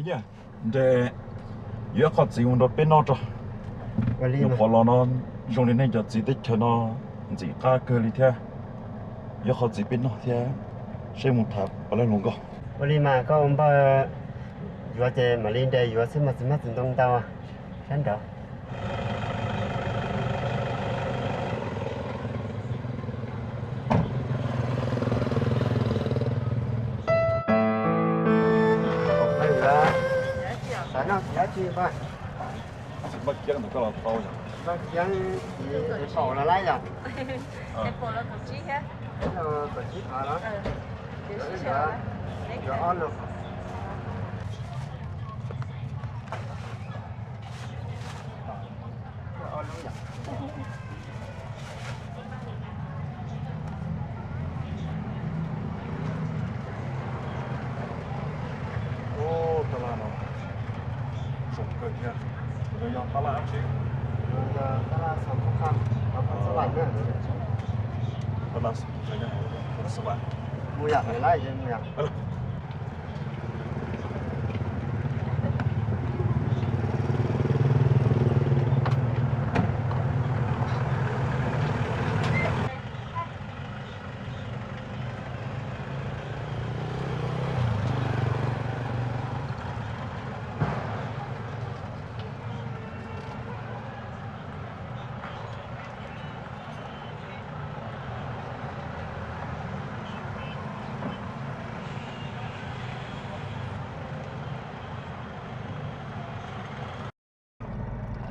Nyiaj, nres yuav ib qho txiv mus nrog peb noj tso. Nyuam qhuav los no zoo li nej cov txiv teb chaws no ntxim qab kawg li thiab. Yuav ib qho txiv peb noj thiab, seb mus tham puas laib hluas nkauj. Ua li mas koj ua npawg yuav ces mam li nres yuav xwb mas txiv maj txiv ntoo ntau sab nraud. Npawg, npawg Kiab ntawm koj los tau yom? Npawg Kiab txiv es paum los laib yom? Es paum los kaum tsib thiab. Kaum tsib qhov los? Yuav ob lub. Tab laj no zoo kawg thiab. Yog tab laj dab tsi? Yog tab laj xov khab khab, xov khab xab vais na. Tab laj xov khab, xov vais. Mus yom, mus yom.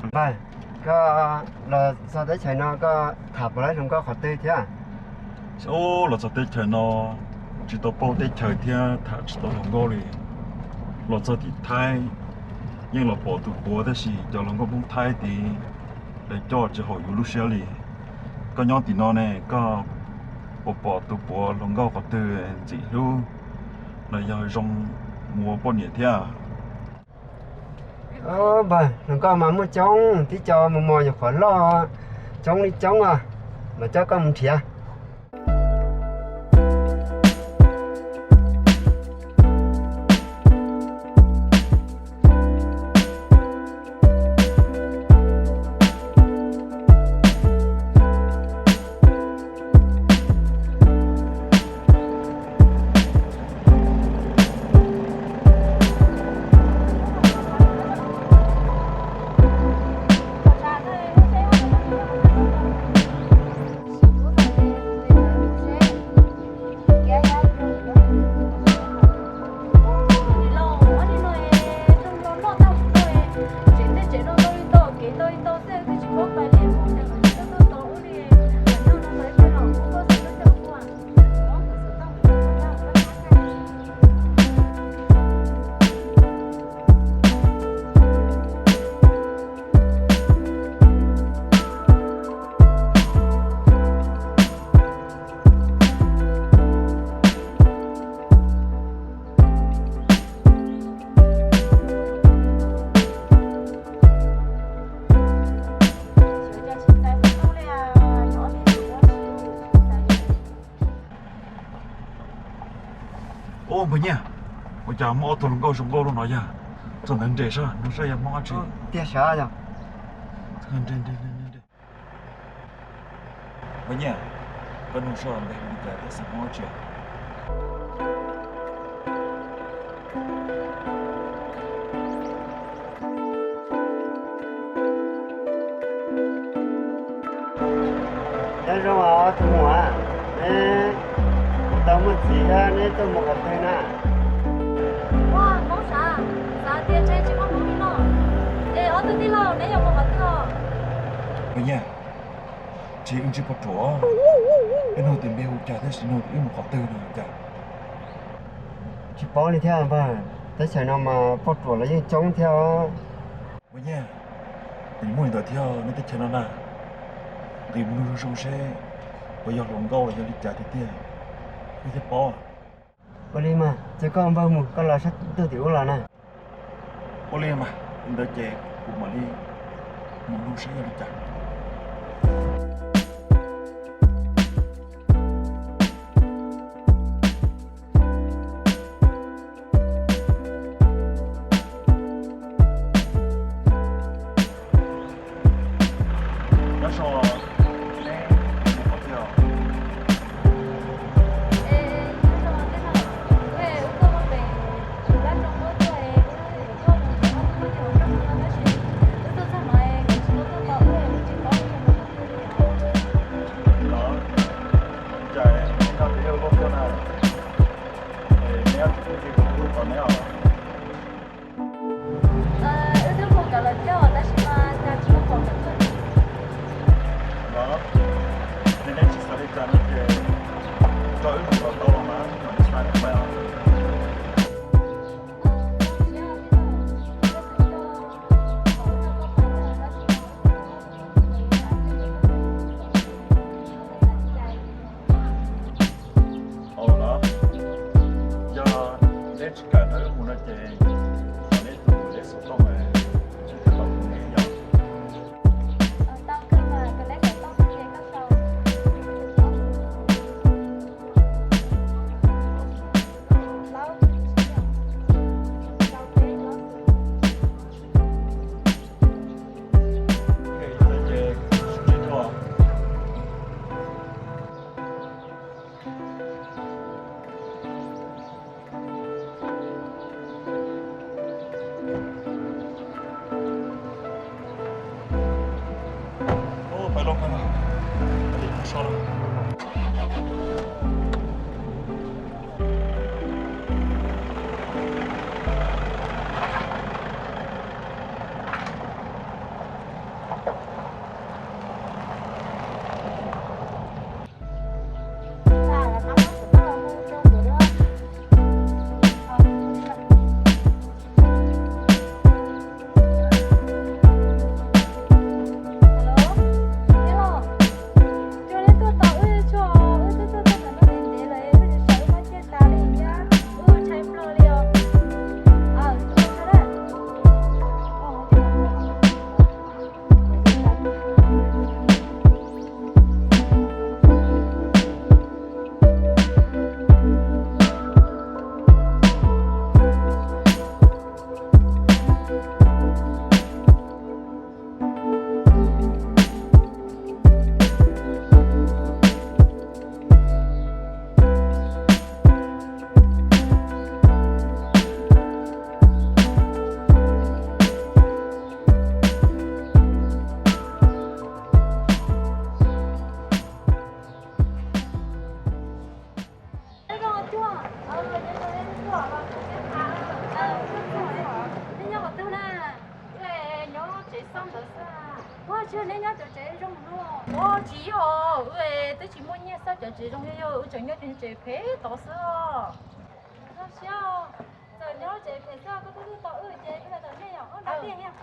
Npawg, koj los txog teb chaws no koj tham puas laib hluas nkauj qhov twg thiab? Ub, los txog teb chaws no tsis tau paub teb chaws thiab tham tsis tau hluas nkauj li. Los txog tim Thaib yeej los pom tus puav tab sis cov hluas nkauj Hmoob Thaib tid lawv coj tsis haum yus lub siab li. Koj nyob tim no ne koj puas pom tus puav hluas nkauj qhov twg ntxim hlub los yog zoo mus ua poj niam thiab? Npawg, hluas nkauj mas muaj coob, tib co mos mos nyuam qhuav loj, coob li coob os, mam coj koj mus nrhiav. Ub, npawg Nyiaj, ua cas muaj ob tug hluas nkauj zoo nkauj lub no yog? Txog ntawd nres saib, nug saib yog Hmoob dab tsi. Tiag sav yog. Npawg Nyiaj, koj nug saib npe hu li cas thiab xeem Hmoob dab tsi? Nyob zoo os tus muam, neb tau muaj txiv thiab neb tuaj mus qhov twg na? Ua, Hmoob sav, xav tias ntshe tsis muaj Hmoob li no. Es ob tug tij laug neb yuav mus qhov twg os? Npawg Nyiaj, tsis wb ntsib poj ruam, wb nug tias npe hu cas tab sis nug tias wb mus qhov twg no cas. Tsis paub li thiab npawg, teb chaws no mas poj ruam los yeej coob thiab os. Npawg Nyiaj, nws muaj li ntawd thiab nej teb chaws no na. Nqis mus nug zoo zoo seb puas yog hluas nkauj los yog li cas tiag tiag, wb thiaj paub. Ua li mas ces koj npawg mus, koj los sab ntuj tim ub los na. Ua li mas, li ntawd ces kuv mam li mus nug seb yog li cas. Wb mus los tau los mas, mam li xa pais os. Ua los, yog neb tsis kam nrog wb mus no ces thov neb tus lej xov tooj, wb thiaj los hu neb yom. Neb nyob qhov twg na? Wb nyob tsev xauj ntawd xwb. Ua tsis yog neb nyob cov tsev zoo no? Ua tsis yog, wb twb tsis muaj nyiaj xauj cov tsev zoo, yog wb tseem nyob tsev phem tod xwb. Txawm nyob tsev phem xwb koj twb tuaj tos wb ces wb los tos nej yom, wb nrog nej.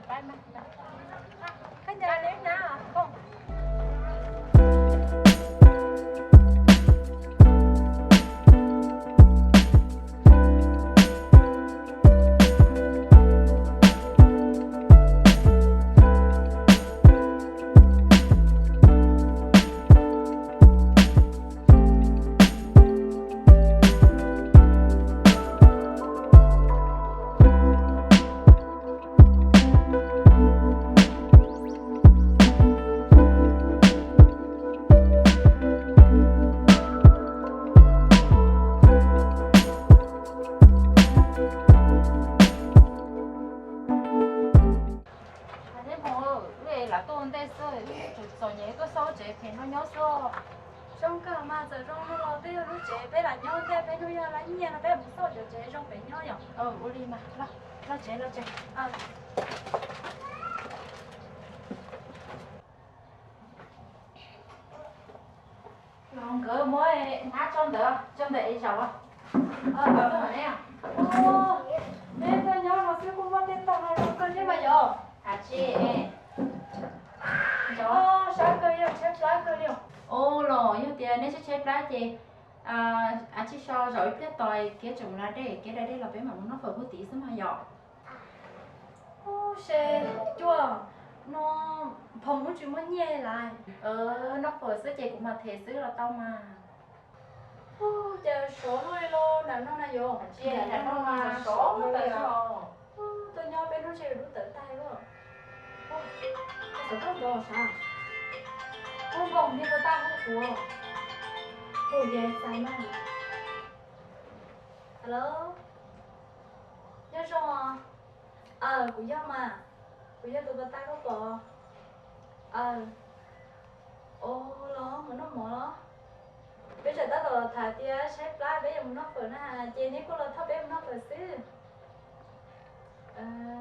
Hais teb mus, wb lam tuaj ua ntej xwb, tseem txom nyem tuaj xauj tsev phem no nyob xwb. Zoo kawg mas, txawm zoo no los twb yog lub tsev peb lam nyob thiab, peb hnub yog lab nyiaj no peb mus xauj cov tsev zoo pem nyob yom. Ua li mas, los tsev, los tsev. Nkawd muab hnab tso ntawd, tso ntawm es zaum. Neb tuaj nyob no xwb kuj muaj tej tog no zoo kawg thiab mas yom. Ab tsi, sab kawg, yog tshaib plab kawg li. Ua los yog tias neb tshaib tshaib plab ces ab tsi so zaum ib pliag tos kiav tseem mus da dej, kiav da dej los peb mam mus noj fawm huv tid xwb mas yom. Ub, se Cuaj, no Phoom kuj tsis muaj nyiaj lawm. Noj fawm xwb ces kuv mam them xwb los tau mas. Ub, cas sov luaj li los nram no na yom. Tsis nram no mas sov tawm os. Tuaj nyob peb hnub ntshe dub tawm tag li. Ub, xov tooj ntawd sav. Ub, Npoo, niag puas tau hu kuv? Hu ces txais mas. Hello, nyob zoo os. Aw, kuv yog mas, kuv yog tus puas tau koj pom. Aw, ua los mus noj mov los? Peb tseem tab tom tham tias tshaib plab peb yuav mus noj fawm na, ces neb kuj los thauj peb mus noj fawm xwb.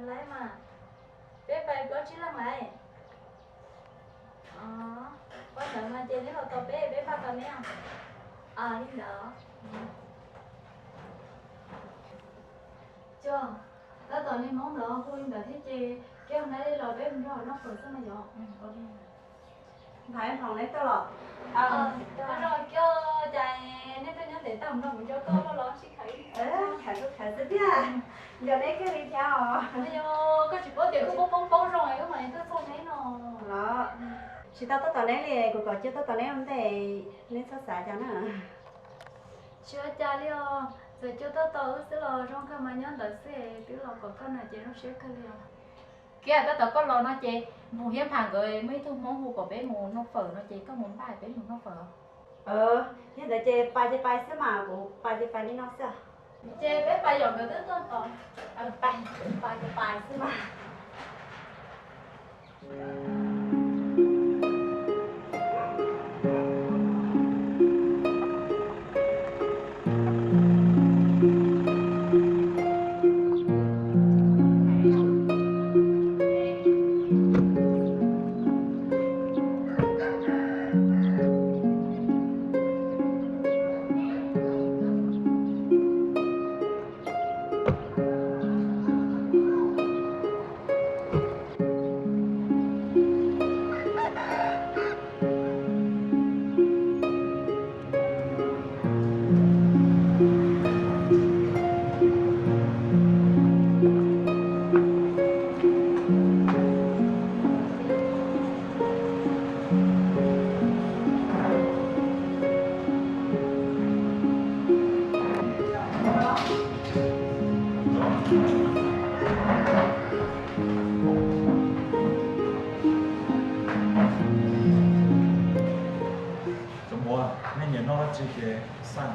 Laiv mas, peb pais plaub tsib leeg laiv. Ua ntawd mas ces neb los tos peb, peb npaj tos neb os. Li ntawd. Cua, tab tom niag hmoob ntawd hu li ntawd thiab ces koj nqa los peb mus nrog noj fawm xwb no yom. Nphav hloov neb tuaj los? Ua zoo, coj cas nej tuaj nyob ntev tag mus nrog kuv nco koj los sib khawv. Khawv xwb tiag, nco neb kiag li thiab os. Yog koj tsis paub tias koj poob poob zoo es koj mam li tuaj txog neb no los. Tsis tau tuaj tos neb li, kuv kom Cua tuaj tos neb ua ntej, neb txhob xav cas na. Tsis ua cas li os, txawm Cua tuaj tos wb xwb los zoo kawg mas, nyob ntawd xwb twb los kom koj na ces zoo siab kawg li os. Kiag tab tom koj los no ces Npus thiab Npham nkawd muaj ib tug hmoob hu kom peb mus noj fawm no ces koj mus npaj peb mus noj fawm. Yog ntawd ces pais ces pais xwb mas, kuv pais ces pais li no xwb. Ces peb pais yom, nkawd twb tuaj tos. Pais ces pais xwb mas. Cov muam, nej nyiam noj dab tsi ces xaj.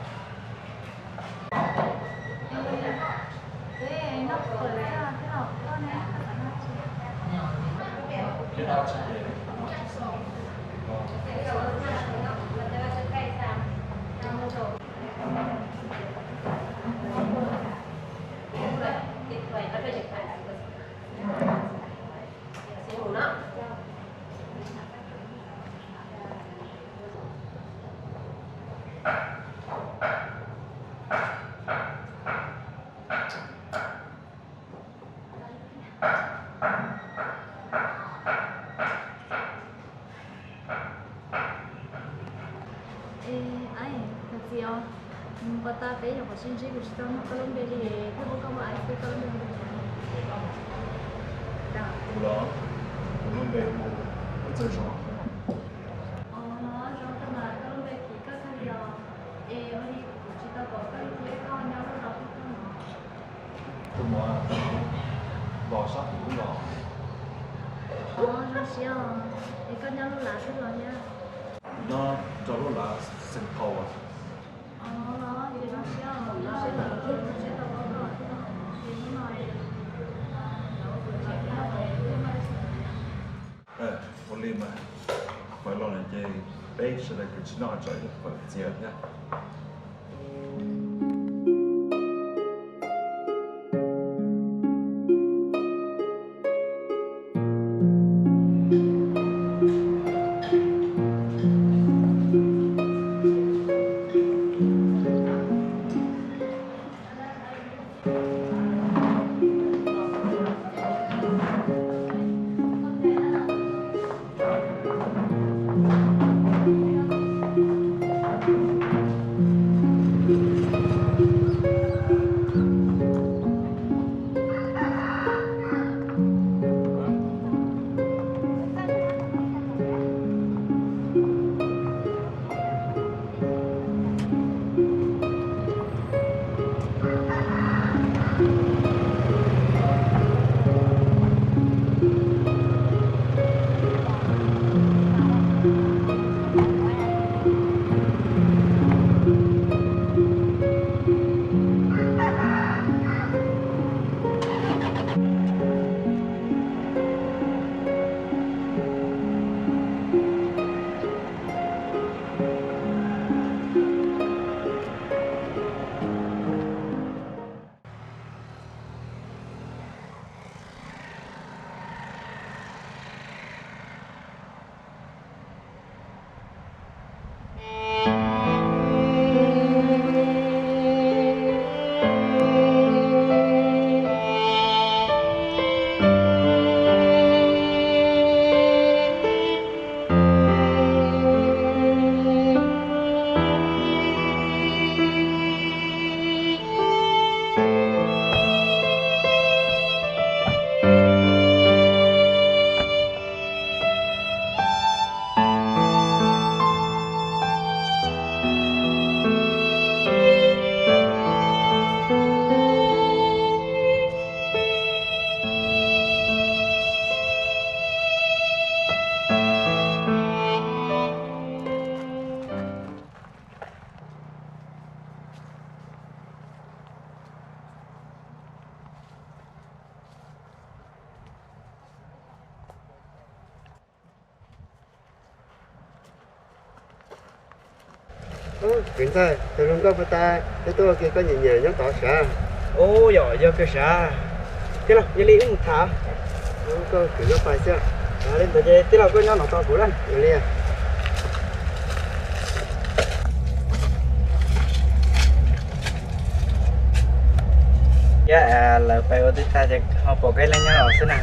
Aib, thov txim os, npau taws peb nyuam qhuav sib ntsib kuv tsis tau nug koj lub npe li, thiaj pub koj muaj aib xwb, koj lub npe hu li cas? Kuv los, kuv lub npe hu ua Txawj Zoo. Os, zoo kawg mas, koj lub npe kim koj kawg li os. Es ua li kuv tsis tau pom koj li thiab, koj nyob lub zos twg tuaj no? Tus muam, los sab tim ub los. Os, zoo siab os. Es koj nyob lub lav twg los thiab? Nyob rau lub lav Xeem Thaus. Os, los ces zoo siab os, zoo siab tau, zoo siab tau paub koj thiab. Es hnub no ua li mas, fawm los lawm ces peb sawv daws kav tsij noj, tsam ib pliag fawm txias thiab. Kwv ntxawg, tus hluas nkauj puas tas, twb tuaj ua ke koj nyiam nyiam nyob tod sav? Ub, yog, yog kawg sav. Tij laug, yog li wb mus tham. Koj kwv nyob pais xwb. Li ntawd ces tij laug koj nyob no tos kuv na. Yog li. Thiab lawv pais ua twb tag ces ho pom koj ib leeg nyob no xwb na.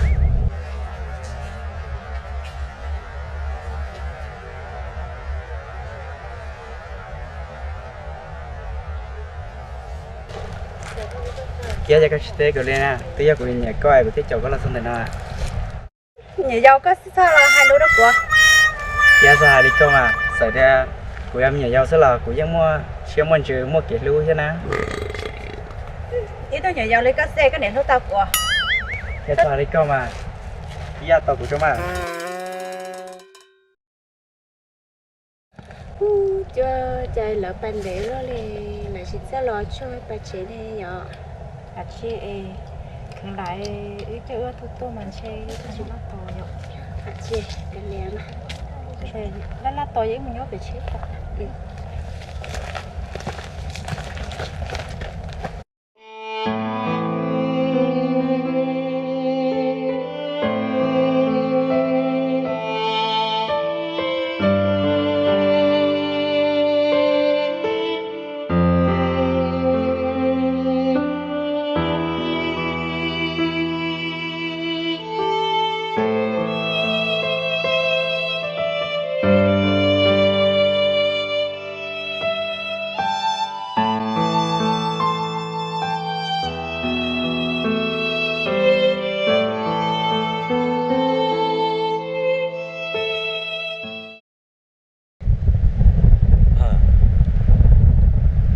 Thiab yog koj tsis teb kuv li na, twb yog kuv nyiam koj es kuv thiaj caum koj los txog ntawm no. Nyiam yau koj xwb txhob los hais lus rau kuv. Thiab txhob hais li koj mas, txawm tias kuv yog me nyuam yaus xwb los kuv yeej muaj siab muaj ntsws muaj kev hlub thiab na. Ib tug nyuam yaus li koj xwb koj niam hlub tau kuv. Thiab txhob hais li koj mas, ib yam tos kuv tso mas. Ub, cuab cai lawv pais ntev luaj li, lawv tsis txawj los tsuag pais tsev li yom. Kav tsij es kheev lawv wb coj wb tuaj tuaj mas ntshe wb twb tsis loj tos yom. Kav tsij, kav liam mas. Laj laj tos yog wb mus nyob pem tsheb tos.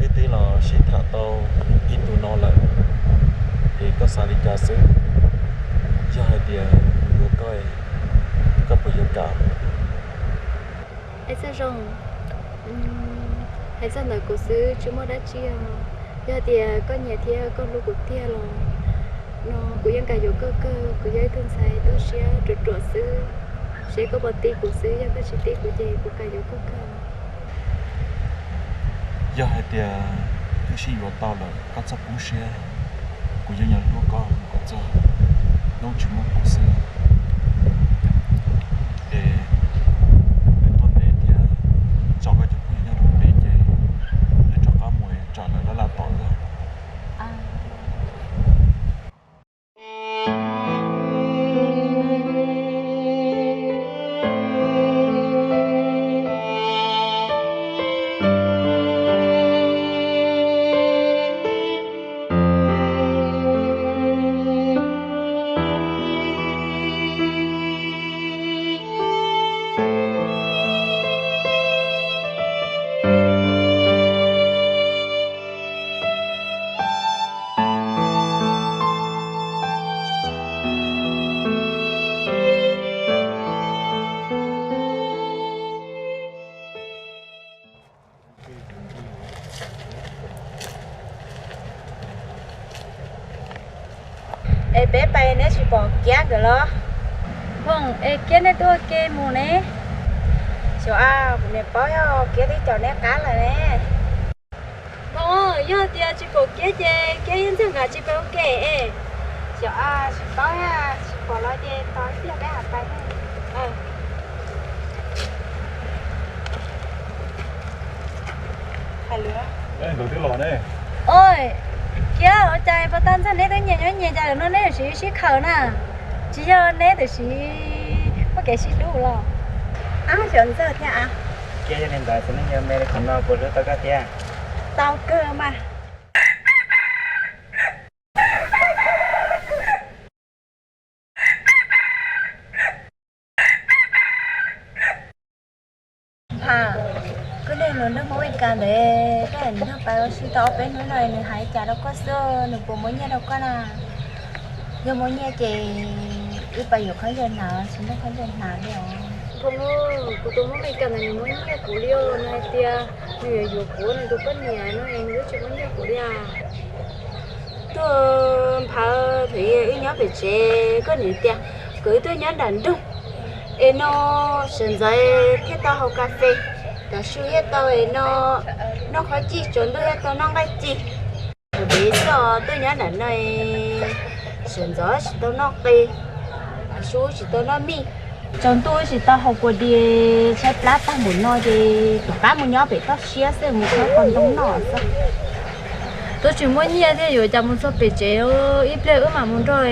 Twb twb los sib tham tau ib ntus no lawm, es koj xav li cas xwb? Yog hais tias kuv yuav koj, koj puas yuav kam? Hais txog zoo, hais txog ntawm kuv xwb tsis muaj dab tsi os. Yog tias koj nyiam thiab koj hlub kuv tiag los no kuv yeej kam yuav koj kawg. Kuv yog ib tug ntxhais toj siab ruam ruam xwb, seb koj puas tib kuv xwb, yog koj tsis tib kuv ces kuv kam yuav koj kawg. Yog hais tias wb sib yuav tau lawm koj txhob poob siab, kuv yeej yuav hlub koj mus kom txog hnub tsis muaj kuv xwb. Es wb tuaj ntev thiab, tso koj cov phooj ywg nyob rau pem ces wb rov qab mus tso lawv laj laj tos wb. Es peb pais neb tsis pom Kiab nkawd los? Foom, es Kiab nej tuaj ua ke mus ne? Xyov, kuv niam paub yog Kiab twb caum neb qab lawm ne. Foom, yog tias tsis pom Kiab ces Kiab yeej ntxawg nkaus tsis pais ua ke es. Xyov, tsis paub, tsis pom los ces tos ib pliag peb mam pais. Ua cas pos tab ntxawg neb twb nyias nyob nyias cas lawm no neb yuav tsis sib khaws na? Tsis yog neb tam sim muaj kev sib hlub los? Ab, xyov ntxawg thiab. Kiab, yog li ntawd tus neeg yog me li qhov no puas hlub tau koj thiab? Tau kawg mas. Ha, koj niag hluas nraug Hmoob Mes Kas ntawd, koj niag pais ua si tau ob peb hnub no nws hais cas rau koj xwb, nws puas muaj nyiaj rau koj na? Yog muaj nyiaj ces wb pais yuav khaub ncaws hnav, tsis muaj khaub ncaws hnav li os. Foom, kuv tus Hmoob Mes Kas ntawd nws muaj nyiaj kuv li os, nws hais tias nws yuav yuav kuv nws tus poj niam no es nws twb tsis muaj nyiaj kuv li as. Tuaj nphav thaum wb nyob pem tsev, koj niam tias kom wb tuaj nyob nram nroog es no sawv ntxov thiaj tau haus kas fes. Tav su thiaj tau no, noj qhob cij, tsaus ntuj thiaj tau noj nqaij ci. Kuv dev xwb os, tuaj nyob ntawm no, sawv ntxov tsis tau noj qe, tav su tsis tau noj mij, tsaus ntuj tsis tau haus kua diav, tshaib plab tag npaum no ces rov qab mus nyob pem toj siab xwb, mus khawb qos ntoo noj xwb. Twb tsis muaj nyiaj thiab yuav cas mus txog pem tsev, ib pliag wb mam mus nrog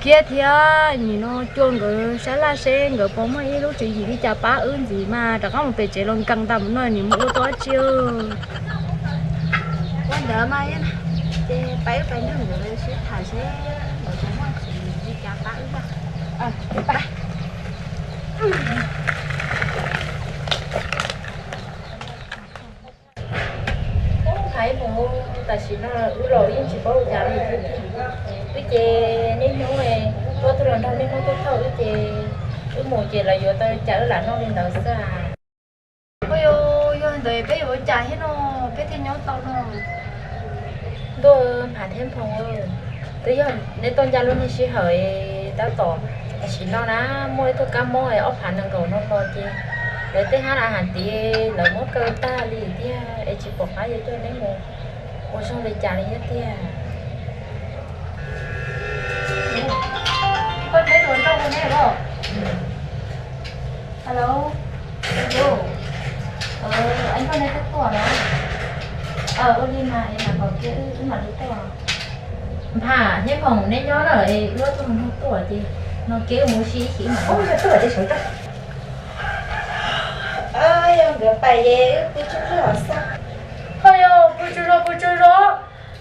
Kiab thiab nim no Cua nkawd sab laj seb nkawd puas muaj ib lub tswv yim li cas pab wb ntxiv mas rov qab mus pem tsev los nkees tas mus no nim mus ua tau dab tsi. Ua ntawd mas ces pab wb pab nrog nkawd sib tham seb nkawd puas muaj tswv yim li cas pab wb. Ub, hais mus, tam sim no wb los wb yeej tsis paub ua cas li thiab tiag. Wb ces niaj hnub tuaj tuaj los nrog niaj hnub tuaj thauj wb ces wb mus ces lawv yuav tau cas wb lam noj li ntawd xwb. Ua yog ntawd peb yuav ua cas thiab no, peb thiaj nyob tau no? Ntuj, Npham thiab Nphoo, twb yog neb tuaj ncaj lub niag sij hawm tab tom tam sim no na, muaj ib tug kab mob ob phav nees nkaum no los ces lawv tej hab na has tias lawv muab kaw tag li tiag es tsis pom qab yuav coj neb mus ua zoo li cas li thiab tiag. Hello, Npham thiab Nphoo, neb nyob na, wb ob tug nug tuaj ces no kev mus ua si ib chim mas. Yog nkawd pais ces wb pw tsaug zog xwb. Ho yog pw tsaug zog pw tsaug zog.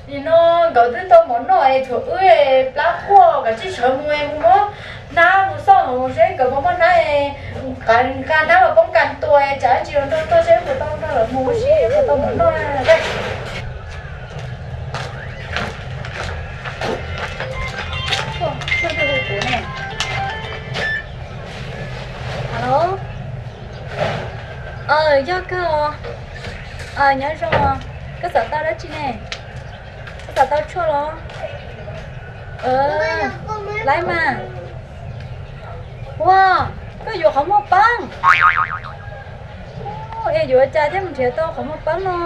Nim no nkawd twb tau mov noj es tshuav wb plab quaj, kav tsij sawv mus es mus muab hnab mus xauj hauv seb nkawd puas muaj hnab, nqa hnab los poob kas tua tsam dab tsi los nrog tuaj seb puas tau nrog lawv mus ua si puas tau mov noj. Alo, yog kawg os. Nyob zoo, koj xav tau dab tsi ne? Koj xav tau tshuaj los? Laib mas. Ua, koj yuav qhov muag poob. Es yuav cas thiaj mus nrhiav tau qhov muag poob no?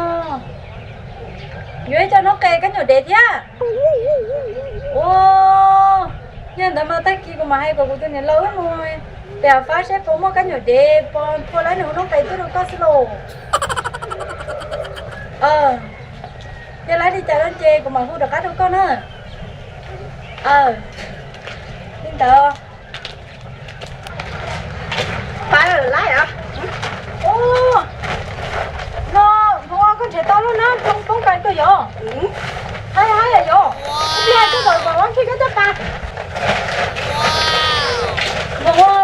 Yuav ib co noob qes kab nyuam dev thiab. Ua, yog ntawd mas tag kis kuv mam hais kom kuv tus niam laus wb mus pem hav fab seb puas muaj kab nyuam dev, puas phua laib nws hu noob qes tuaj rau koj xwb lauj. Yog laib li cas no ces kuv mam hu rov qab rau koj na. Li ntawd. Pab laib os. No, Nphoo, koj nrhiav tau lub hnab poob kas tuaj yom? Haib haib yom yom? Ib pliag koj kom kom lov nrhiav koj caj pas. Nphoo,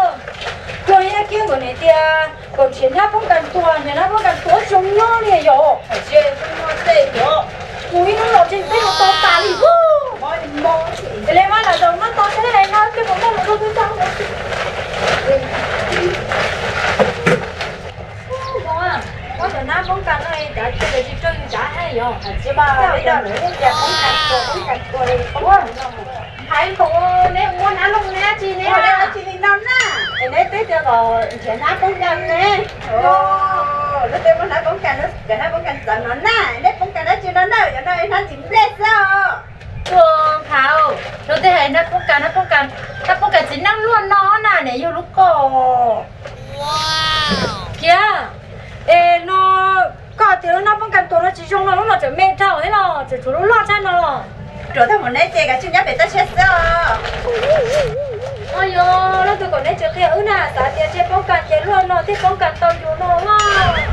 Nphoo, yog kiag kom niam tias kom nrhiav hnab poob kas tuaj, nrhiav hnab poob kas tuaj zoo nyob li yom? Hais tias zoo nyob tej yom. Mus ib hnub los tseem peb mus tau tas li. Ces li mas lam zaum no tos seb no twb mus noj mus noj twb tag. Muab cov hnab poob kas no cas tsis tsis rau yus cav hais yom? Hais tias poob kas tuaj, poob kas tuaj li. Hais Nphoo, neb muab hnab looj hnab tsi ne? Tsis li no na. Es neb twb tias kom nrhiav hnab poob kas ne. Lub twb muab hnab poob kas, cov hnab poob kas txawv no na. Neb poob kas dab tsi no na? Yog no hnab ntxim nplej xwb os. Ua, Nphoo, lub twb hais hnab poob kas, hnab poob kas, hnab poob kas txiv neej luaj no na, niam yug lub koj. Kiag, es no koj tias lub hnab poob kas tuaj no tsis zoo no, lub no tseem me dhau thiab los tseem tshuav lub loj tshaj no los? Ruam tag mus neb ces kav tsij nyob pem toj siab xwb os. Ua yog leej twg kom neb tsis qhia wb na, xav tias ntshe poob kas ces luaj no thiaj poob kas tau yus no los.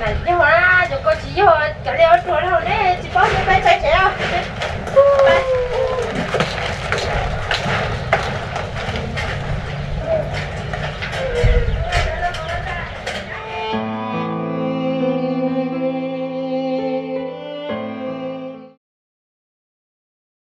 Yog, cov ko tsis yog cov li ua ruam li ne, tsis paub neb peb tsev tsev.